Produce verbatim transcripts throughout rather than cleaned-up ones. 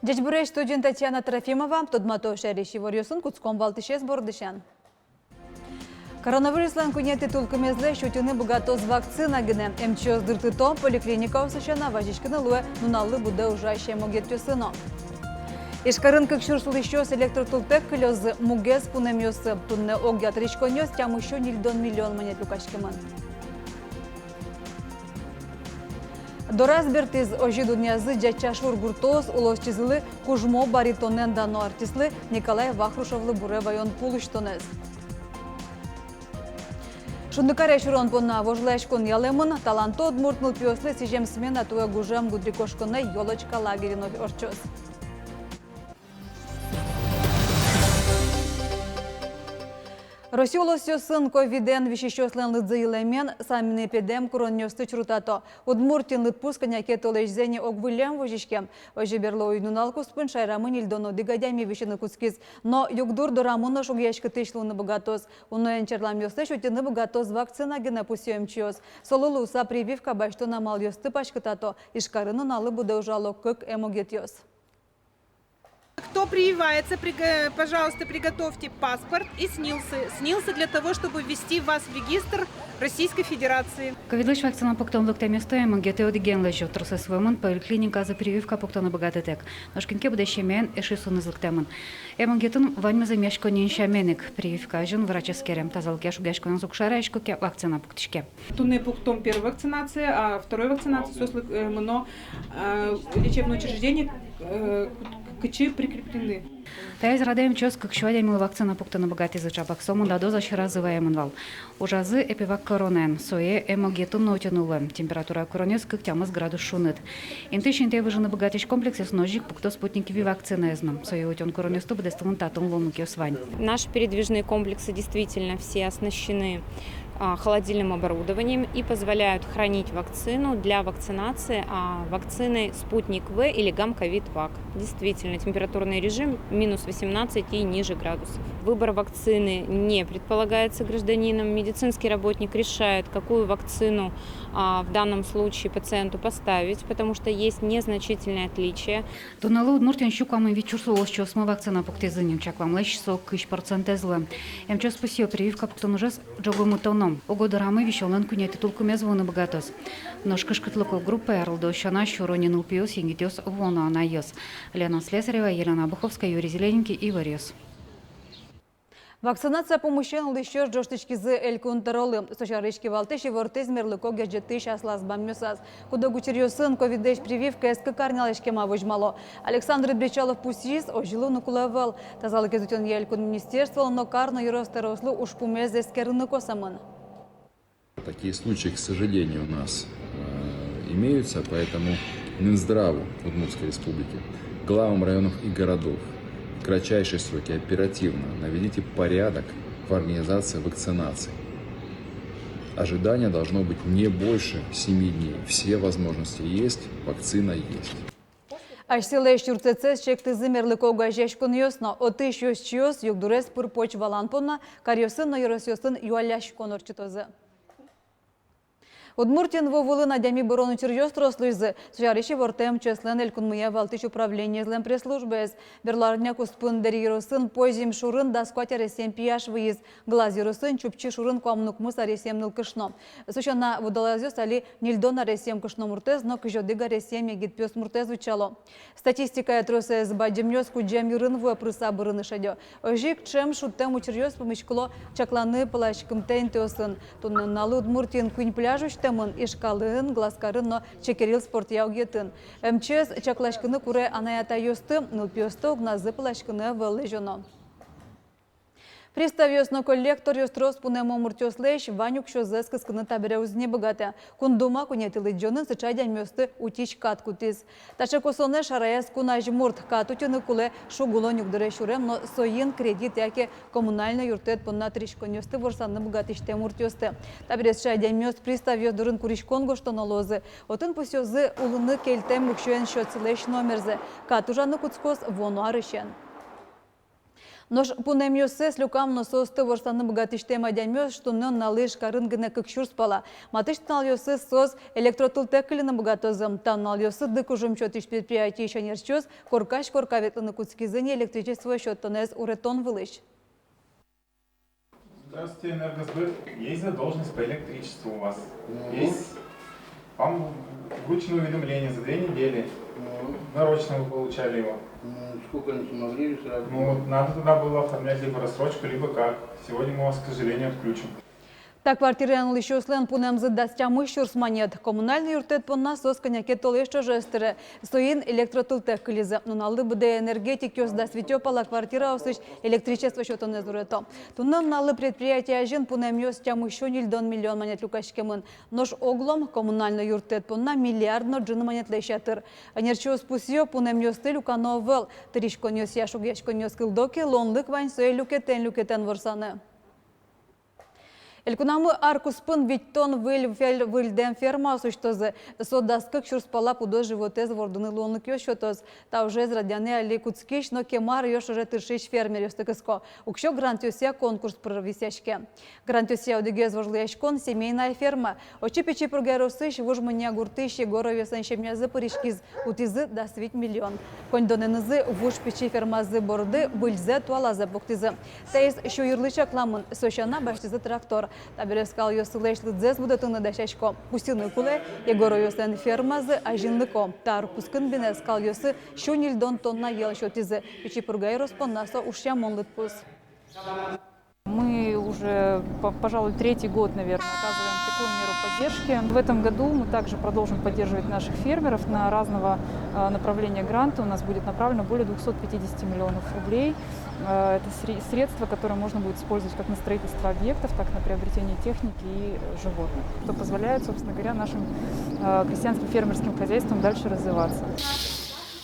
Ӟечбуресь! Студиын Татьяна Трофимова. Тодмато шаерысь иворъёсын. Кутском валтӥсез бордысен. Коронавируслэн куинетӥ тулкымезлэсь утьыны быгатоз вакцина гинэ. Эмчиос дыртыто, поликлиникаосы сяна вазиськыны луэ нуналлы быдэ ужась эмогетъёсы но. Ижкарын кык сюрс улӥсьёс электротултэк кылёзы. Мугез пунэмъёсы. Туннэ огъя тыриськонъёс тямыссю ньыльдон миллион манет люкаськемын. Дораз бертӥз. Озьы дунъязы Ӟатча шур гуртоос улосчизылы, кужмо баритонэн дано артистлы Николай Вахрушевлы буре ваён пулысьтонэз. Шундыкаре сюрон понна вожвылъяськон ялэмын. Таланто удмурт нылпиослы сӥзем смена туэ гужем гудырикошконэ «Ёлочка» лагерьын ортчоз. Россия улосъёсын ковидэн висисьёслэн лыдзы йылэмен, санэпидем куронъёсты чурытато. Удмуртиын лыдпус кӧня ке толэзьзэ ни огвыллем возиське. Озьы берло уй-нунал куспын шаерамы ньыльдон одӥг адями висьыны кутскиз. Но югдур дорамы но шугъяськытӥсь луыны быгатоз. Уноен черламъёслэсь утьыны быгатоз вакцина гинэ, пусъё эмчиос. Солы луыса прививка басьтон амалъёсты паськытато. Ижкарын нуналлы быдэ ужало кык эмогетъёс. Кто прививается, приго-, пожалуйста, приготовьте паспорт и снилсы. Снилсы для того, чтобы ввести вас в регистр Российской Федерации. Ковидлэсь вакцина пуктон лыктэмъёсты эмогетэ одӥген лэзё. Тросэз вуэмын поликлиниказы прививка пуктыны быгатытэк. Нош кин ке быдэсъемен эшъёсыныз лыктэмын. Эмогетын ваньмыз эмъяськонниын сямен ик. Прививка азьын врач эскере: тазалыкъя шугъяськонэз уг шараяськы ке, вакцина пуктӥське. Туннэ пуктом первая вакцинация, а второй вакцинация соослы, э, мыно, э, лечебное учреждение, э, к-, кытчы прикреплены. Таяз радэ эмчиос кык сю адямилы вакцина пуктыны быгатӥзы. Ӵапак сомында доза сьӧразы ваемын вал. Ужазы «Эпивак Коронаен», сое эмогетын но утьыны луэ. Температура куронъёс кык-тямыс градус шуныт. Интыысь интые выжыны быгатӥсь комплексъёс но озьы ик пукто «Спутник Ви» вакцинаез но. Сое утён куронъёсты быдэстыны татын луонлыкъёс вань. Наши передвижные комплексы действительно все оснащены, а, холодильным оборудованием и позволяют хранить вакцину для вакцинации, а, вакциной «Спутник В» или «Гамковид-Вак». Действительно, температурный режим минус восемнадцать и ниже градусов. Выбор вакцины не предполагается гражданинам. Медицинский работник решает, какую вакцину, а, в данном случае пациенту поставить, потому что есть незначительные отличия. Туннэлы Удмуртиын сю куамын вить сюрс улосчиосмы вакцина пуктӥзы ни. Чакламлэсь со кызь процентэз луэ. Эмчиос пусъё: прививка пуктон ужез ӝогомытоно. Уго дорамы висёнлэн куинетӥ тулкымез вуыны быгатоз. Нош кышкытлыко группае арлыдоос сяна сюро ни нылпиос, егитъёс, вуоно анайёс. Лена Слесарева, Елена Обуховская, Юрий Зелененький, «Иворъёс». Вакцинация пумысен улӥсьёс ӝожтӥськизы Элькун тӧролы. Со сярысь кивалтӥсь ивортӥз мерлыко герӟетысь аслаз бамъёсаз. Куд-ог учыръёсын ковидлэсь прививкаез кык арнялэсь кема возьмало. Александр Бречалов пусйиз, озьы луыны кулэ ӧвӧл. Тазалыкез утёнъя Элькун министерстволы но кар но ёрос тӧроослы ужпумез эскерыны косэмын. Такие случаи, к сожалению, у нас, э, имеются, поэтому Минздраву Удмуртской Республики, главам районов и городов в кратчайшие сроки оперативно наведите порядок в организации вакцинации. Ожидание должно быть не больше семи дней. Все возможности есть, вакцина есть. Асьсэлэсь юрттэт сектӥзы мерлыко огазеяськонъёс но. Отысь ёзчиос югдурез пыр-поч валан понна каръёсын но ёросъёсын юалляськон ортчытозы. Удмуртиын ву вылын адями бырон учыръёс трос луизы. Со сярысь ивортэ МЧС-лэн Элькунмыя валтӥсь управлениезлэн пресс-службаез. Берло арня куспын Дэри ёросын Позим шурын дас куать аресъем пияш выйиз. Глаз ёросын Чупчи шурын куамын укмыс аресъем нылкышно. Со сяна, водолазъёс али ньыльдон аресъем кышномуртэз но кызь одӥг аресъем егит пиосмуртэз утчало. Статистикая тросэз бадӟымъёс кудӟем йырын вуэ пырыса бырыны шедё. Озьы ик ӵем шудтэм учыръёс пумиськыло чакланы пыласькымтэ интыосын. Туннэ нуналлы Удмуртиын куинь пляж усьтэмын: Ижкарын, Глазкарын но Чекерил спортъя огъетын. МЧС чакласькыны куре анай-атайёсты, нылпиосты огназы пыласькыны ӧвӧл лэзёно. Приставъёс но коллекторъёс трос пунэмо муртъёслэсь вань уксёзэс кыскыны табере уз ни быгатэ. Кун Дума куинетӥ лыдӟонын сыӵе адямиосты утись кат кутӥз. Таӵе косонэз шараяз кун азьмурт. Кат утьыны кулэ шуг улон югдуре сюрем но соин кредит яке коммунальной юрттэт понна тыриськонъёсты ворсаны быгатӥсьтэм муртъёсты. Табере сыӵе адямиос приставъёс дорын куриськон гожтоно луозы. Отын пусъёзы улыны кельтэм уксёен счётсылэсь номерзэ. Кат ужаны кутскоз вуоно арысен. Нош пунэмъёссэс люкам но соосты ворсаны быгатӥсьтэм адямиос туннэ нуналлы Ижкарын гинэ кык сюрс пала. Матысь нуналъёсы соос электротылтэк кыльыны быгатозы. Та нуналъёсы ды кужым сётӥсь предприятиысь ӧнерчиос коркась корка ветлыны кутскизы ни электричество сётонэз уретон вылысь. Здравствуйте, Энергосбыт. Есть задолженность по электричеству у вас? Ну. Есть. Вам вручено уведомление за две недели. Ну. Нарочно вы получали его. Ну, сколько они смогли сразу? Ну, вот надо тогда было оформлять либо рассрочку, либо как. Сегодня мы вас, к сожалению, отключим. Та квартираын улӥсьёслэн пунэмзы дас тямыс сюрс манет. Коммунальной юрттэт понна соос кӧня ке толэзь ӵоже ӧз тыре. Соин электротылтэк кылизы. Нуналлы быдэ энергетикъёс дас витё пала квартираосысь электричество сётонэз урето. Туннэ нуналлы предприятие азьын пунэмъёс тямыс сю ньыльдон миллион манет люкаськемын. Нош оглом коммунальной юрттэт понна миллиард но ӝыны манетлэсь ятыр. Ӧнерчиос пусъё, пунэмъёсты люкано ӧвӧл. Тыриськонъёсъя шугъяськонъёс кылдо ке, луонлык вань сое люкетэн-люкетэн ворсаны. Элькунамы ар куспын витьтон выль, выль, выльдэм фермаос усьтозы. Со дас кык сюрс пала пудо животэз вордыны луонлыкъёс сётоз. Та ужез радъяны али кутскись но кема аръёс ӵоже тыршись фермеръёсты кыско. Уксё грантъёсъя конкурс пыр висъяське. Грантъёсъя одӥгез вожвылъяськон — семейная ферма. Отчы Пичи Пурга ёросысь Вуж Мунья гуртысь Егоровъёслэн семьязы пыриськиз, утӥзы дас вить миллион. Коньдонэнызы вуж пичи фермазы борды выльзэ, туалазэ пуктӥзы. Таиз сю йырлы чакламын, со сяна басьтӥзы трактор. Табере скалъёслэсь лыдзэс будэтыны дасясько. Пусйыны кулэ, Егоровъёслэн фермазы азинлыко. Та ар кутскын гинэ скалъёсы сю ньыльдон тонна йӧл сётӥзы. Пичи Пурга ёрос понна со ушъямон лыдпус. Мы уже, по-, пожалуй, третий год, наверное, оказываем такую меру поддержки. В этом году мы также продолжим поддерживать наших фермеров на разного, э, направления гранты. У нас будет направлено более двухсот пятидесяти миллионов рублей. Э, это сре-, средства, которые можно будет использовать как на строительство объектов, так и на приобретение техники и, э, животных, что позволяет, собственно говоря, нашим, э, крестьянским фермерским хозяйствам дальше развиваться.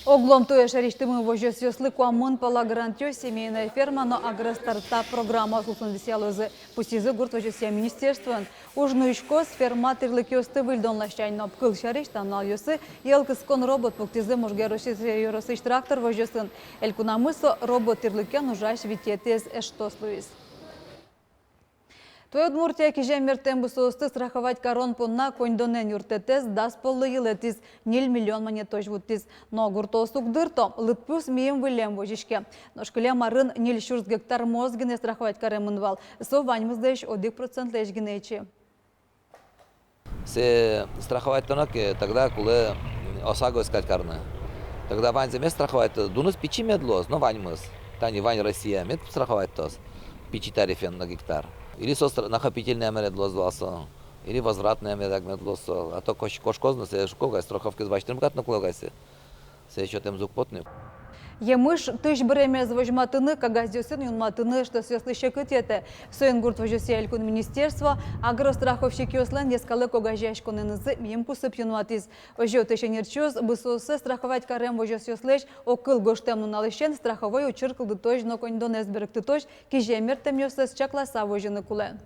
Оглом туэ шаерысьтымы возёсъёслы куамын пала грантъёс «Семейная ферма» но «Агростартап» программаос улсын висъялозы, пусйизы гурт возёсъя министерствоын. Уж нуиськоз ферма тирлыкъёсты выльдон ласянь но. Кылсярысь, та нуналъёсы йӧл кыскон робот пуктӥзы Можга ёросысь трактор возёсын. Элькунамы со робот тирлыкен ужась витетӥез эштос луиз. Туэ Удмуртия кизем мертэм бусыосты страховать карон понна коньдонэн юрттэтэз дас поллы йылэтӥз, ньыль миллион манетозь вуттӥз. Но гуртоос уг дырто, лыдпус миым выллем возиське. Нош кылем арын ньыль сюрс гектар моос гинэ страховать каремын вал, со ваньмызлэсь одӥг процентлэсь гинэ ичи. Сое страховать кароно ке, тогда кулэ ОСАГО искать карыны. Тогда ваньзэ мед страховать, дуныз пичи мед луоз, но ваньмыз. Тани вань Россия мед страховать кароз пичи тарифен на гектар. Или со стра-, накопительный мед луоз вал со, или возвратный мед, мед луоз со. А то кош-, кошкоз но, сое шуко гай, страховкаез басьтыны быгатыны кулэ гай сое. Сое сётэмзы уг поты ни. Емыш тысь быремез возьматыны, кагазъёсын юнматыны эштосъёслы секыт йӧтэ. Соин гурт возёсъя элькун министерство агростраховщикъёслэн йӧскалык огазеяськонэнызы миым кусып юнматӥз. Озьы отысь ӧнерчиос бусыоссэ страховать карем возёсъёслэсь огкыл гожтэм нуналысен страховой учыр кылдытозь но коньдонэз берыктытозь кизем мертэмъёссэс чакласа возьыны кулэ.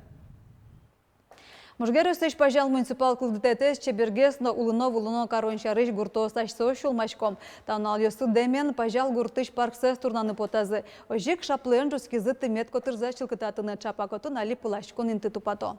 Можга ёросысь Пазял муниципал кылдытэтэз чебергес но улыно-вылыно карон сярысь гуртоос асьсэос сюлмасько. Та нуналъёсы дэмен Пазял гуртысь парксэс турнаны потазы. Озьы ик шаплыен ӝутскизы тымет котырзэ чылкытатыны. Чапак отын али пыласькон инты тупато.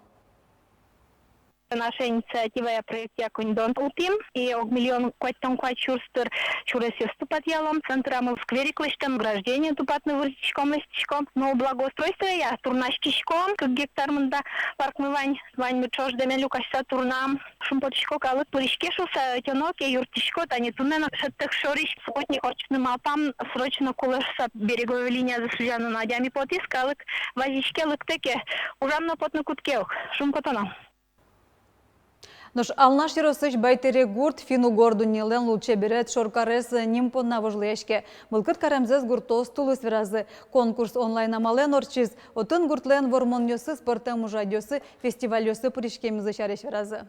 Наша инициативая проектъя коньдон утӥм, и ог миллион куатьтон куать сюрс тыр сюресъёс тупатъялом. Центрамы скверик лэсьтэм, ограждение тупатны вырӟиськом, лэсьтӥськом. Но благоустройствоя турнаськиськом, кык гектар мында паркмы вань, ваньмы ӵош дэмен люкаськыса турнам. Шумпотӥсько, калык пыриське шуыса, ӧтёно ке, юрттӥсько. Тани туннэ но шӧдтэк шорысь субботник ортчытыны малпам, срочно кулэ шуыса береговой линиязэ сузяны, но адями потӥз, калык вазиське, лыктэ ке, ужам но потыны кутске ук. Шумпотоно. Нош Алнаш ёросысь Байтерек гурт финн-угор дуннелэн лулчеберет шоркарез ним понна вожвылъяське. Мылкыд каремзэс гуртоос тулыс веразы. Конкурс онлайн амалэн ортчиз. Отын гуртлэн вормонъёсыз, пӧртэм ужрадъёсы, фестивальёсы пыриськемзы сярысь веразы.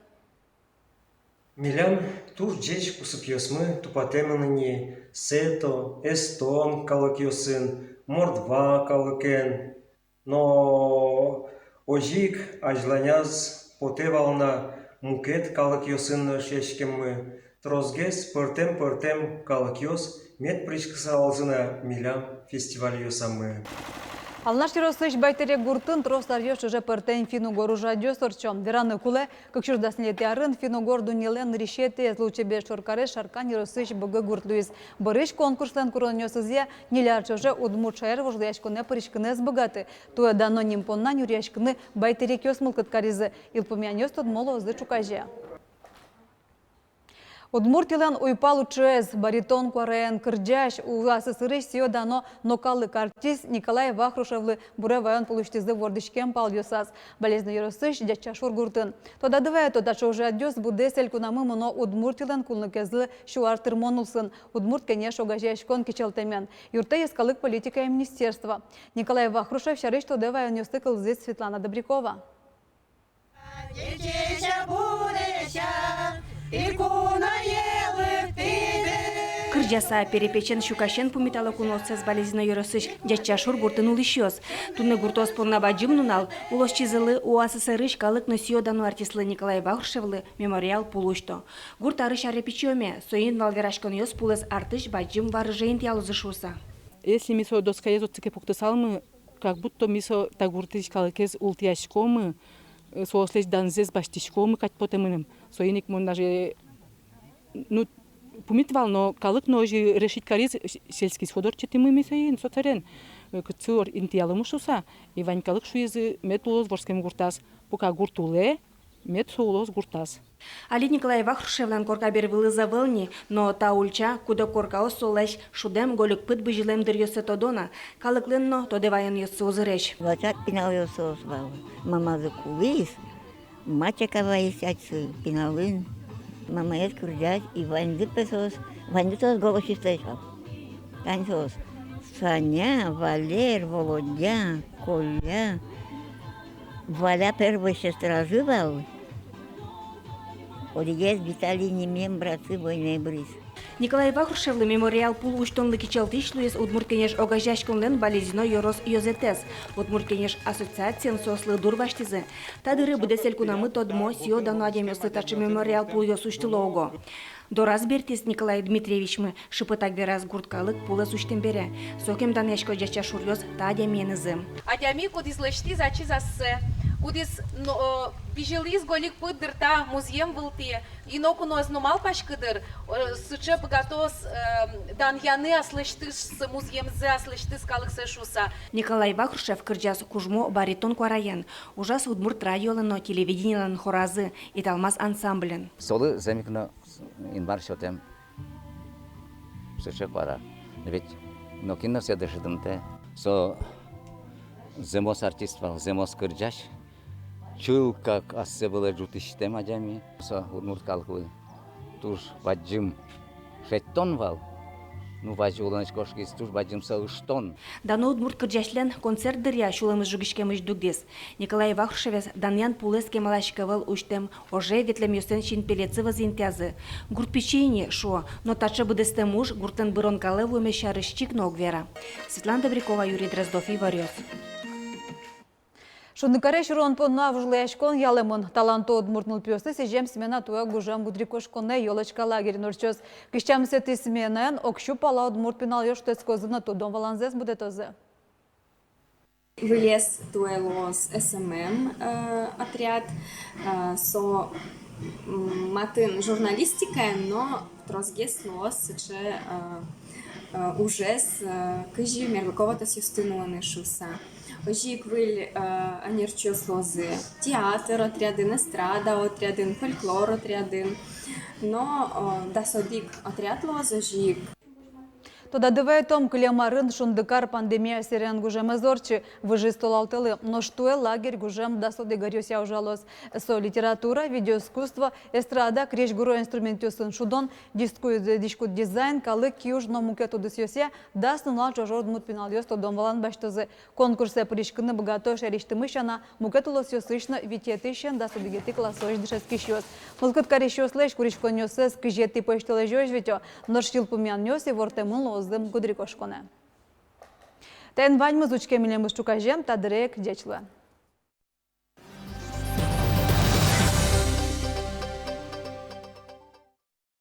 Милям туж ӟеч кусыпъёсмы тупатэмын ини сето, эстон калыкъёсын, мордва калыкен. Но озьы ик азьланяз потэ вал на Мукет калыкъёсын но эшъяськеммы, тросгес пӧртэм-пӧртэм калыкъёс мед пыриськысалзы на милям фестивальёсамы. Алнаш ёросысь Байтерек гуртын трос аръёс ӵоже пӧртэм финн-угор ужрадъёс ортчо. Вераны кулэ, кык сюрс дас ньылетӥ арын финн-угор дуннелэн нырысетӥез лулчебер шоркарез Шаркан ёросысь Быгы гурт луиз. Бӧрысь конкурслэн куронъёсызъя ньыль ар ӵоже удмурт шаер вожвылъяськонэ пыриськыны ӧз быгаты. Туэ дано ним понна нюръяськыны байтерекъёс мылкыд каризы. Йылпумъянъёс тодмо луозы ӵуказе. Удмуртилэн уйпал уӵыез, баритон куараен кырӟась, У А С С Рысь сӥё-дано но калык артист Николай Вахрушевлы буре ваён пулысьтызы вордӥськем палъёсаз Балезино ёросысь Ӟатчашур гуртын. Тодады вайыто, таӵе ужрадъёс быдэс элькунамы мыно Удмуртилэн кунлыкезлы сю ар тырмон улсын. Удмурт Кенеш огазеяськон кичӧлтэмен, юрттэ йӧскалык политикая министерство. Николай Вахрушев сярысь тодэ ваёнъёсты кылзӥз Светлана Добрякова. Кырӟаса, перепечен, сюкасен пумитало кунооссэс Балезино ёросысь Ӟатчашур гуртын улӥсьёс. Туннэ гуртоос понна бадӟым нунал. Улосчизылы, У А С С Рысь калык но сӥё-дано артистлы Николай Вахрушевлы мемориал пул усьто. Гурт арысь аре пичиоме, соин вал вераськонъёс пулэс артысь бадӟым варыже интыялозы шуыса. Если ми со доскаез отчы ке пуктысалмы, как будто ми со та гуртысь калыкез ултӥяськомы, э, соослэсь данзэс басьтӥськомы кадь потэ мыным. Соин ик мон даже, ну, пумит вал, но калык но озьы решить кариз, с-, сельский сход ортчытӥмы ми соин, со сэрен, э, кытчы ор-, интыяломы шуыса, и вань калык шуизы, мед луоз вордскем гуртаз, пока гурт улэ, мед со улоз гуртаз. Али Николай Вахрушевлэн корка бервылыз ӧвӧл ни, но та ульча, куд-ог коркаос солэсь шудэм, гольык пыд бызьылэм дыръёссэ тодо на, калыклэн но тодэ ваёнъёссы узыресь. Лачак пиналъёс соос вал. Мамазы кулӥз, мачака вайиз сядьсы пиналын. Мамаез кырӟась, и ваньзы пе соос, ваньзы соос голосистъёс вал. Тань соос: Саня, Валер, Володя, Коля. Валя первой сестразы вал. Одӥгез Виталий нимен братсы войнае быриз. Николай Вахрушевлы мемориал пул усьтонлы кичӧлтӥсь луиз Удмурт Кенеш огазеяськонлэн Балезино ёрос ёзэтэз. Удмурт Кенеш ассоциациын соослы дур басьтӥзы. Та дыре быдэс элькунамы тодмо сӥё-дано адямиослы таӵе мемориал пулъёс усьтыло уго. Дораз бертӥз Николай Дмитриевичмы, шыпытак вераз гурт калык пулэз усьтэм бере. Сокем данъясько ӟатчашуръёс та адямиенызы. Адями, кудӥз лэсьтӥз ачиз ассэ, кудӥз но, э, бызьылӥз гольык пыд дыр та музъем вылтӥ, и ноку но ӧз но малпаськы дыр, э, сыӵе быгатоз, э, данъяны аслэсьтыз музъемзэ, аслэсьтыз калыксэ шуыса. Николай Вахрушев кырӟаз кужмо баритон куараен, ужаз Удмурт радиолэн но телевидениелэн хоразы, «Италмас» ансамблен. Солы зэм ик но Инмар сётэм сыӵе куара. Ведь нокин но сое дышетымтэ. Со зэмос артист вал, зэмос кырӟась, чылкак ассэ вылэ ӝутӥсьтэм адями. Со удмурт калыклы туж бадӟым шедьтон вал. Ну, вазь улонэз кошкиз, туж бадӟым со ыштон. Дано удмурт кырӟасьлэн концерт дыръя сюлэмыз жугиськемысь дугдӥз. Николай Вахрушевез данъян пулэз кемалась ӧвӧл усьтэм оже ветлэмъёслэн синпелетсы вӧзы интыязы. Гурт пичи ини, шуо, но таӵе быдэстэм уж гуртлэн бырон калэ вуэмез сярысь чик но уг вера. Светлана Добрякова, Юрий Дроздов, «Иворъёс». Шундыкаре сюрон понна вожвылъяськон ялэмын. Таланто удмурт нылпиослы сӥзем смена туэ гужем гудырикошконэ, «Ёлочка» лагерьын ортчоз. Кызь тямысэтӥ сменаен ог сю пала удмурт пиналъёс шутэтскозы но тодон-валанзэс будэтозы. Вылез туэ луоз эс эм эм, э, отряд, э, со, м, матын журналистикаен, но тросгес луоз сыӵе, э, э, ужез, э, кызьы мерлыко вотэсъёсты нуыны шуыса. Озьы ик выль, э, ӧнерчиос луозы театр отрядын, эстрада отрядын, фольклор отрядын. Но, э, дас одӥг отряд луоз озьы ик. Тодады вайытом, кылем арын Шундыкар пандемия сэрен гужем ӧз ортчы, выжиз толалтэлы. Нош туэ лагерь гужем дас одӥг аръёсъя ужалоз. Со литература, видеоискусство, эстрада, крезьгуро инструментъёсын шудон, диску-, дӥськут дизайн, калык киуж но мукет удысъёсъя дас нунал ӵоже удмурт пиналъёс тодон-валан басьтозы. Конкурсэ пыриськыны быгато шаерысьтымы сяна мукет улосъёсысь но витетӥысен дас одӥгетӥ классозь дышетскисьёс. Мылкыд карисьёслэсь куриськонъёссэс кызетӥ пӧсьтолэзёзь витё, нош йылпумъянъёс ивортэмын луозы гудырикошконэ. Таин ваньмыз. Учке милемыз ӵуказе, та дыре ик. Ӟеч луэ.